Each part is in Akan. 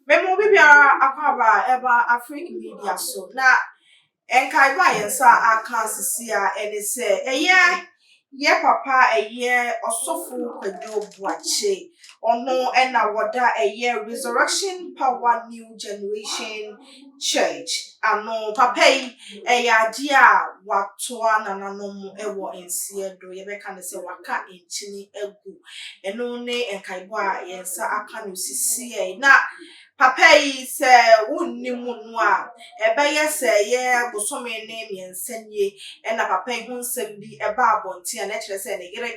Mema obi biara akwaaba a ɛba Afrique Media so na nkaebɔ a yɛn nsa aka sisi a ɛne sɛ ɛyɛ yɛ papa ɛyɛ Ɔsɔfo Kwadwo Boakye. Ɔno ɛna wɔda ɛyɛ Resurrection Power New Generation Church ano. Papa yi ɛyɛ adeɛ a watoa nananom ɛwɔ nseɛ do. Yɛbɛka no sɛ waka nkyene agu. Ɛno ne nkaebɔ a yɛn nsa aka no sisi. Na papa yi, sɛ wonnim no a, ɛbɛyɛ sɛ ɛyɛ bosome ne 3 nie ɛna papa yi ho nsɛm bi ɛba abɔnten a na ɛkyerɛ sɛ ne yere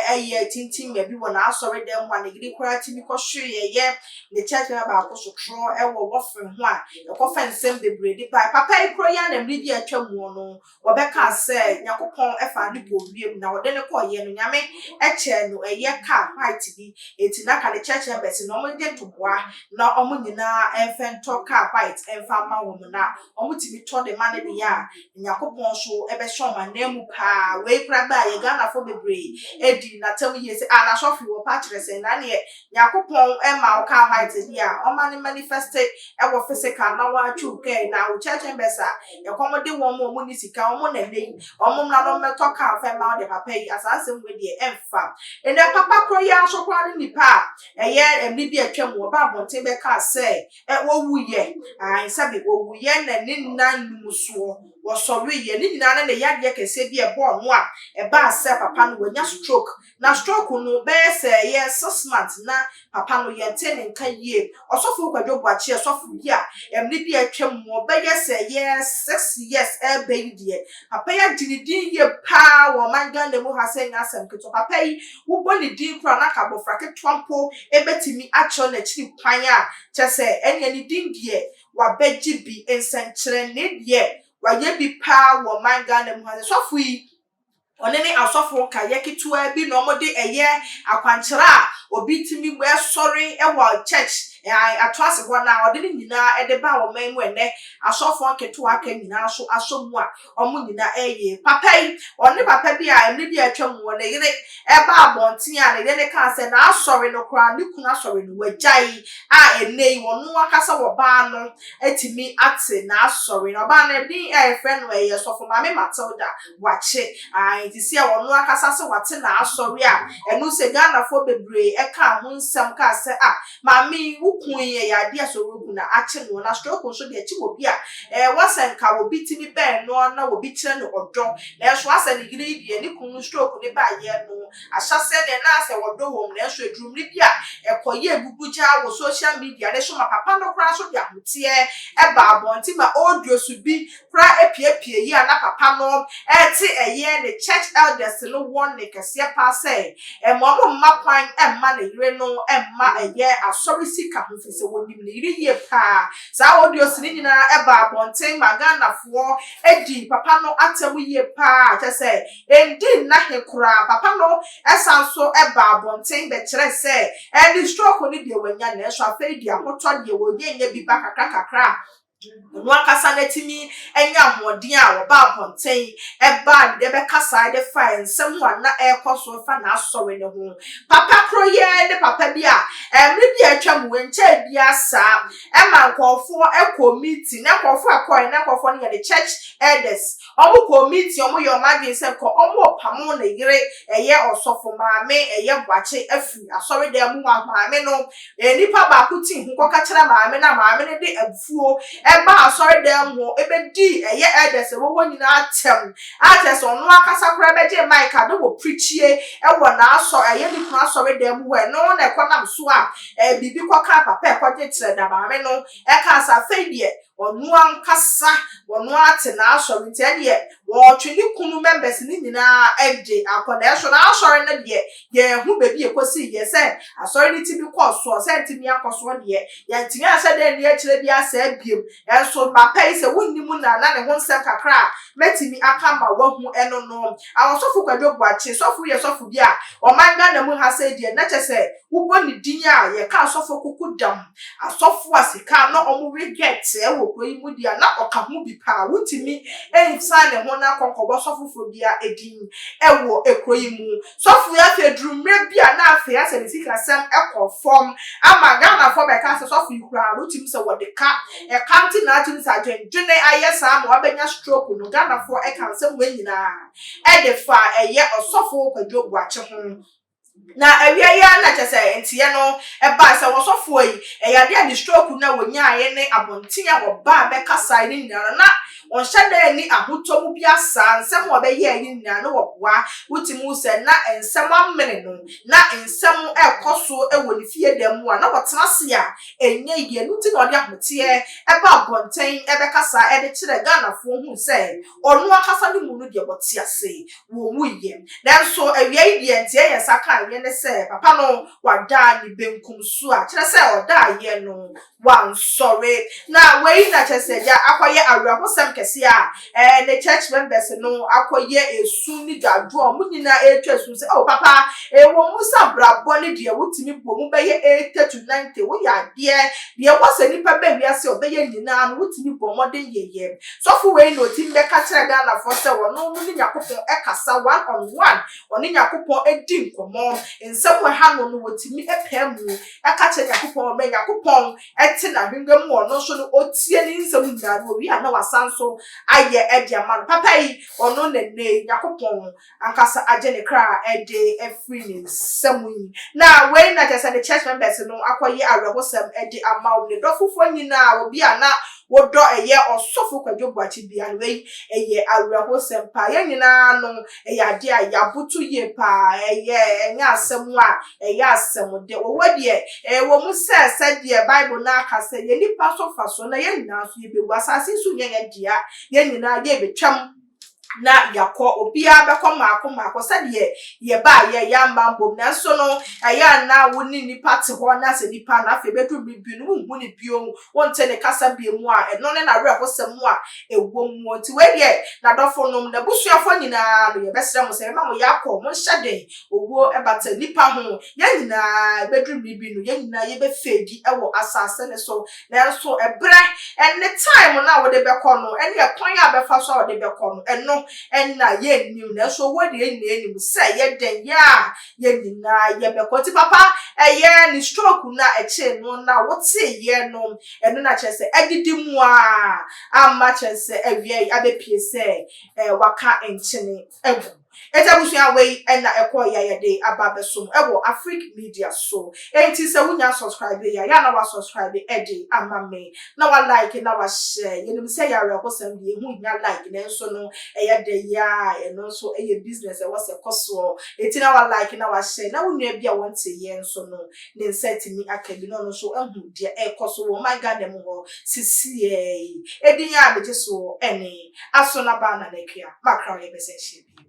ɛyɛ tintim baabi wɔ n'asɔredan mu a ne yere koraa tumi kɔhwee ɛyɛ ne church member baako sotorɔ ɛwɔ wɔfere ho a ɛkɔfa nsɛm bebree de baa. Papa yi koro yi a na mmere bi a atwa mu no wɔbɛka sɛ Nyankopɔn ɛfa ne kɔ wiem na wɔde ne kɔɔyɛ no, Nyame ɛkyɛ no ɛyɛ car white bi, eti na ka ne church members na wɔn de ntoboa na wɔn nyinaa ɛmfɛ ntɔ car white ɛmfa ama wɔn, na wɔn tumi tɔ de ma ne deɛ a Nyankopɔn nso ɛbɛhyɛ wɔn anan mu paa. Wei kora baa yɛ Ghanafoɔ bebree edi n'atam yie sɛ a n'asɔfo wɔ pa kyerɛ sɛ na neɛ Nyankopɔn ɛma wo car white bi a ɔma ne manifest ɛwɔ physical na wɔatwi kaa na wo church members a ɛkɔm de wɔn a wɔn ni sika wɔn na ɛnɛ yi wɔn mmra na wɔmmɛtɔ car fɛn ma wɔde. Papa yi asa asɛm wei deɛ ɛmfa. Ɛnɛ papa koro yi nso koraa ne nipa a ɛyɛ ɛmiri bi atwa mu ɔba abɔnten bɛka sɛ ɛ wɔwuyɛ ayi sɛbi wɔwuyɛ na ne nnan num soɔ wɔsɔre yɛ ne nyinaa ne ne yadeɛ kɛseɛ bi ɛbɔɔ no a ɛbaa sɛ papa no wɔnya stroke, na stroke no bɛyɛ sɛ ɛyɛ 6 months na papa no yɛnte ne nka yie. Ɔsɔfo Kwadwo Boakye, ɔsɔfo bi a ɛmiri bi atwa mu ɔbɛyɛ sɛ ɛyɛ 6 years ɛɛbɛ yi deɛ, papa yi agye ne din yie paa wɔ ɔman Ghana mu ha sɛ nyɛ asɛm ketewa. Papa yi, wobɔ ne din koraa na ka abɔfra ketewa mpo ebɛtumi akyerɛ n'akyiri kwan a kyerɛ sɛ ɛnea ne din deɛ wabɛgye bi. Nsɛnkyerɛnne deɛ wayɛ bi paa wɔ ɔman Ghana mu ha. Sɔfo yi, ɔne ne asɔfo nkaeɛ ketewa bi na wɔde ɛyɛ akwankyerɛ a obi tumi ɛsɔre ɛwɔ church ato ase hɔ na ɔde ne nyinaa ɛde ba ɔman mu. Ɛnɛ asɔfoɔ nketewa aka nyinaa nso asɔ mu a wɔn nyinaa ɛyɛ. Papa yi, ɔne papa bi a mmere bi a atwa mu wɔ ne yere ɛba abɔnten a ne yere ne kaa sɛ n'asɔre no koraa, ne kunu asɔre no wagyae a ɛnɛ yi wɔn ankasa wɔ baa no atumi ate n'asɔre na ɔbaa no din a yɛfrɛ no ɛyɛ Sɔfo Maame Matilda Wakye a nti sɛ ɔno ankasa sɛ wate n'asɔre a ɛno sɛ Ghanafoɔ bebree ɛka ho nsɛm kaa sɛ a maame yi wo kun yi yɛ adeɛ a sɛ ɔreku na akye no na stroke nso deɛ akyi wɔ bi a wɔsɛ nka obi tumi bɛn no na obi kyerɛ no ɔdɔ, nanso asɛ ne yere yi deɛ, ne kunu stroke ne baayɛ no ahyɛsɛ deɛ na asɛ wɔdɔ wɔ mu, nanso edurumiri bi a ɛkɔyɛ egugu gyaa wɔ social media ne so ma papa no koraa so de ahoteɛ ɛba abɔnten ma audio so bi koraa epiepie yi a na papa no ɛte ɛyɛ ne church elders no wɔ ne kɛseɛ paa sɛ ɛma ɔmo mma kwan ɛmma ne yere no ɛmma ɛyɛ asɔre sika ho fi sɛ wɔnim ne yere yie paa. Saa audio si ne nyinaa ɛba abɔnten ma Ghanafoɔ edi papa no atam yie paa, kyɛ sɛ endi nnahe koraa papa no ɛsan so ɛba abɔnten bɛkyerɛ sɛ ɛne stroke no deɛ wanya, nanso afei deɛ ahotɔ deɛ wɔnyɛ nyɛ bi ba kakra kakra a ɔno ankasa n'atumi anya ahoɔden a wɔba abɔnten ɛba de bɛkasa de fa nsɛm a na ɛrekɔ so fa n'asɔre ne ho. Papa koro yɛ ne papa bi a mmere bi a atwa mu nkyɛn bi asa ɛma nkɔɔfoɔ ɛkɔ meeting na nkɔɔfoɔ ɛkɔɛ na nkɔɔfoɔ no yɛ the church elders. Wɔn kɔ meeting, wɔn yɛ wɔn adwene sɛ nkɔ wɔn pamo ne yere ɛyɛ Ɔsɔfo Maame ɛyɛ Boakye afiri asɔredan mu hɔ. Maame no, nipa baako ti ho kɔka kyerɛ maame na maame no de abufuo ɛba asɔredan mu hɔ ɛbɛdi ɛyɛ elders ɛwɔ hɔ nyinaa tɛm a kyerɛ sɛ ɔno ankasa koraa bɛgye mic a ne wɔ preachie ɛwɔ n'asɔ ɛyɛ ne kunu asɔredan mu hɔ. Ɛno na ɛkɔnam so a biribi kɔka papa ɛkɔgye kyerɛ da maame no ɛka sɛ afei deɛ ɔno ankasa ɔno ate n'asɔre, nti ɛdeɛ wɔtwe ne kunu members ne nyinaa ɛde akɔ. Na ɛso n'asɔre no deɛ, yɛn ho baabi ekosi yɛ sɛ asɔre ne ti bi kɔɔ soɔ sɛ ntumi akɔ soɔ deɛ, yɛntumi ahyɛ dɛ nni akyerɛ bi asɛ biem. Ɛnso papa yi, sɛ wunni mu na na ne ho nsɛm kakra a mɛtumi aka ma wahu ɛno no awɔsɔfo Kwadwo Boakye. Sɔfo yɛ sɔfo bi a ɔman Ghana mu ha sɛ deɛ na kyɛ sɛ wobɔ ne din a yɛka asɔfo kuku dam, asɔfo a sika na ɔmo regret ɛwɔ wɔ kuro yi mu deɛ a, na ɔka ho bi paa. Wontumi nsan ne ho na akɔ nkɔbɔ sɔfo foforɔ biara din wɔ kuro yi mu. Sɔfo yi afei duru mmerɛ bi a na afei asɛ ne sikasɛm kɔ fam ama Ghanafoɔ bɛka sɛ sɔfo yi koraa no, wotumi sɛ wɔde ka ɛka nti na atumi sɛ adwendwene ayɛ saa ma wabɛnya stroke no. Ghanafoɔ ɛka nsɛm wɔ nyinaa ɛde fa ɛyɛ Ɔsɔfo Kwadwo Boakye ho. Na awia yi ara na kyerɛ sɛ nteɛ no ɛbaa sɛ wɔsɔfoɔ yi ɛyɛ adeɛ a ne stroke no a wɔnyaeɛ ne abɔnten a wɔbaa bɛkasa ne nyinaa no, na wɔnhyɛ da ani ahotɔ mu bi asa. Nsɛm a wɔbɛyɛɛ ne nyinaa no, wɔboa wotumi sɛ na nsɛm amene no, na nsɛm ɛrekɔ so wɔ ne fie dan mu a na wɔtena ase a ɛnyɛ yie no nti na ɔde ahoteɛ ɛba abɔnten ɛbɛkasa ɛde kyerɛ Ghanafoɔ hu sɛ ɔno ankasa ne mu no deɛ, wɔte ase, wɔn mu yɛ. Nanso awia yi deɛ, nteɛ yɛn nsa kan yɛ ne sɛ papa no wada ne benkum so a kyerɛ sɛ ɔda yɛ no wansɔre. Na wei na kyerɛ sɛ gya akɔyɛ awerɛhosɛm kɛse a ne church members no akɔyɛ esu ne dwadwo a wɔn nyinaa retwa esu sɛ, oh papa, ɛwɔ mu sɛ abrabɔ ne deɛ wotumi bɔ mu bɛyɛ 80 to 90, woyɛ adeɛ deɛ ɛwɔ sɛ nipa bɛ wiase a ɔbɛyɛ nyinaa no, wotumi bɔ mmɔden yɛyɛ. Sɔfo wei na otimi bɛka kyerɛ Ghanafoɔ sɛ ɔno no ne Nyakopɔn ɛkasa one on one, ɔne Nyakopɔn edi nkɔmɔ. Nsɛm wɔ ha no no, wɔtumi ɛpɛɛ mu ɛka kyerɛ Nyakopɔn mɛ Nyakopɔn ɛte n'ahwengua mu, ɔno nso no otie ne nsɛm nyinaa no owie a na wasan so ayɛ ɛde ama no. Papa yi, ɔno na ne Nyakopɔn ankasa agye ne kra ɛde afiri ne nsɛm yi. Na wei na kyerɛ sɛ ne church members no akɔyɛ awerɛhosɛm ɛde ama wɔn, ne dɔfofoɔ nyinaa, obi a na wɔdɔ ɛyɛ Ɔsɔfo Kwadwo Boakye bia no. Wei ɛyɛ awerɛhosɛm paa. Yɛn nyinaa no, ɛyɛ adeɛ a yɛaboto yie paa. Ɛnyɛ asɛm a ɛyɛ asɛm de wɔwɔ deɛ ɛwɔ mu sɛ sɛdeɛ Bible no aka sɛ yɛn nipa so fa so na yɛn nyinaa so yɛbɛwu. Asase so nyɛ yɛn dea, yɛn nyinaa yɛbɛtwam na yɛakɔ. Obiara bɛkɔ mmaako mmaako sɛdeɛ yɛbaa yɛ yɛama mbom. Nanso no, ɛyɛ ana wo ne nipa te hɔ na sɛ nipa no afei bɛduru biribi no, wonhu ne bio, wonte ne kasa bio mu a, ɛno ne n'awerɛhosɛm a ɛwɔ mu. Nti wei deɛ, n'adɔfo nom, n'abusuafoɔ nyinaa no, yɛbɛsrɛ mo sɛ yɛma mo yɛakɔ mo nhyɛ den. Owuo ɛbata nipa ho. Yɛn nyinaa bɛduru biribi no, yɛn nyinaa yɛbɛfeedi ɛwɔ asase ne so. Nanso ɛberɛ ɛne time no a wɔde bɛkɔ no, ɛne ɛkwan a bɛfa so a wɔde bɛkɔ no, ɛno ɛna yɛnnim. Nanso owuo deɛ, yɛn nyinaa nim sɛ yɛdɛn yɛ a, yɛn nyinaa yɛbɛkɔ. Nti papa, ɛyɛ ne stroke na ɛkyee no na woteeɛ no, ɛno na kyerɛ sɛ ɛdidi mu a ama kyerɛ sɛ awia yi abɛpie sɛ waka nkyene agu. Ɛti abusua, wei ɛna ɛkɔ yɛ yɛde aba abɛsom ɛwɔ Afric Media so. Enti sɛ wonya subscribe yɛ yɛ na wa subscribe ɛde ama me na wa like na wa share. Yɛnim sɛ yɛ awerɛhosɛm deɛ, ɛho hia like, nanso no ɛyɛ dɛ yɛ a, ɛno nso ɛyɛ business ɛwɔ sɛ kɔ soɔ. Eti na wa like na wa share na wo nua bi a wɔnte yɛn nso no ne nsa tumi aka bi na ɔno nso ahu deɛ ɛrekɔ so wɔ ɔman Ghana mu hɔ sisiɛ yi. Edin a megye so ɛne Aso na Baa na Nakua Makra. Yɛ bɛsɛ nhyɛ bio.